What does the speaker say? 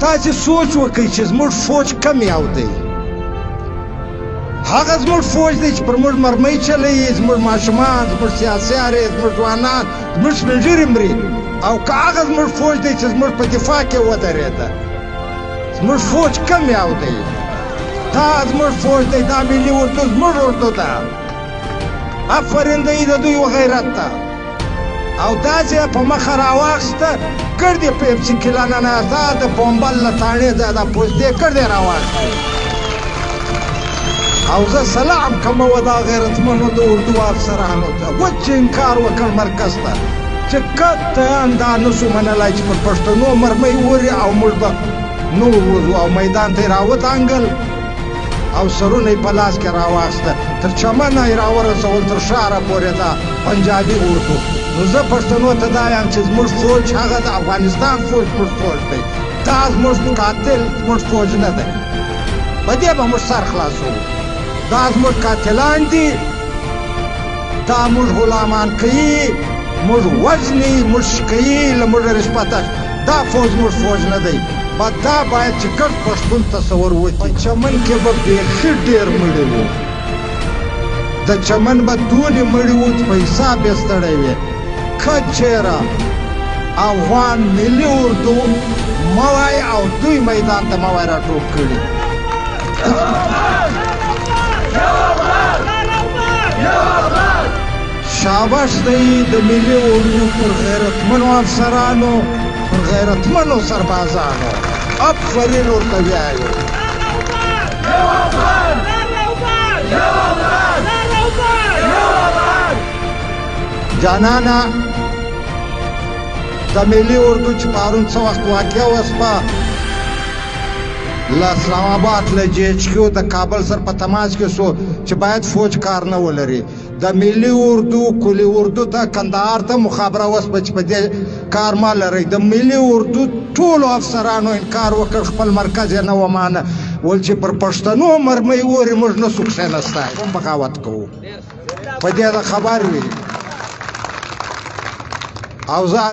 تاسې سوچ وکړئ چې زموږ فوج کم یو دی، هغه زموږ فوج دی چې پر موږ مرمۍ چلوي، زموږ ماشومان، زموږ سیاسیارې، زموږ ځوانان، زموږ سپین ږیري مري، او که هغه زموږ فوج دی چې زموږ په دفاع کې ودرېده. زموږ فوج کم یو دی، دا زموږ فوج دی، دا ملي اردو زموږ اردو ده. افرین دی د دوی و غیرت ته. او داسې یې په مخه راواخیسته، ګرد یې په اف سي کلا ننوته، د بومبل له تاڼې ځایه دا پوستې ګرد یې راواخیستې. او زه سلام کوم و دا غیرتمنو د اردو افسرانو ته و چې انکار وکړ مرکز ته چې قطعا دا نسو منلای چې پر پښتنو مرمۍ اوري او موږ به نور وځو. او میدان ته یې راودانګل او سرونه یې په لاس کې راواخیسته، تر چمنه یې راورسول، تر ښاره پورې دا پنجابي اردو. نو زه پښتنو ته دا یم چې زموږ فوج هغه د افغانستان فوج زموږ فوج دی، دا زموږ قاتل زموږ فوج نه دی. په دې به موږ سر خلاصوو. دا زموږ قاتلان دي، دا موږ غلامان کوي، موږ وژني، موږ شکوي، له موږ رشوت اخلي. دا فوج موږ فوج نه دی. دا باید چې ګرد پښتون تصور وکړي. په چمن کې به بیخي ډېر مړي وو، د چمن به دونې مړي وو چې په حساب یې ستړی وي. که چېرې افغان ملي اردو مه وای او دوی میدان ته مه وای راټول کړي. شاباش دی د ملي اردو پر غیرتمنو افسرانو، پر غیرتمنو سربازانو، افرین ورته ویایو. جانانه د ملي اردو چې پرون څه وخت واقع وسپه، له اسلام آباد له جي اچ کیو د کابل سره په تماس کې سو چې باید فوج کار نه ولري. د ملي اردو کلي اردو ته کندهار ته مخابره وسپه چې په دې کار ما لرئ. د ملي اردو ټولو افسرانو انکار وکړ، خپل مرکز یې نه ومانه، ول چې پر پښتنو مرمۍ اوري موږ نه سو کښېنستی، کوم بغاوت کوو، په دې د خبر وي. او زه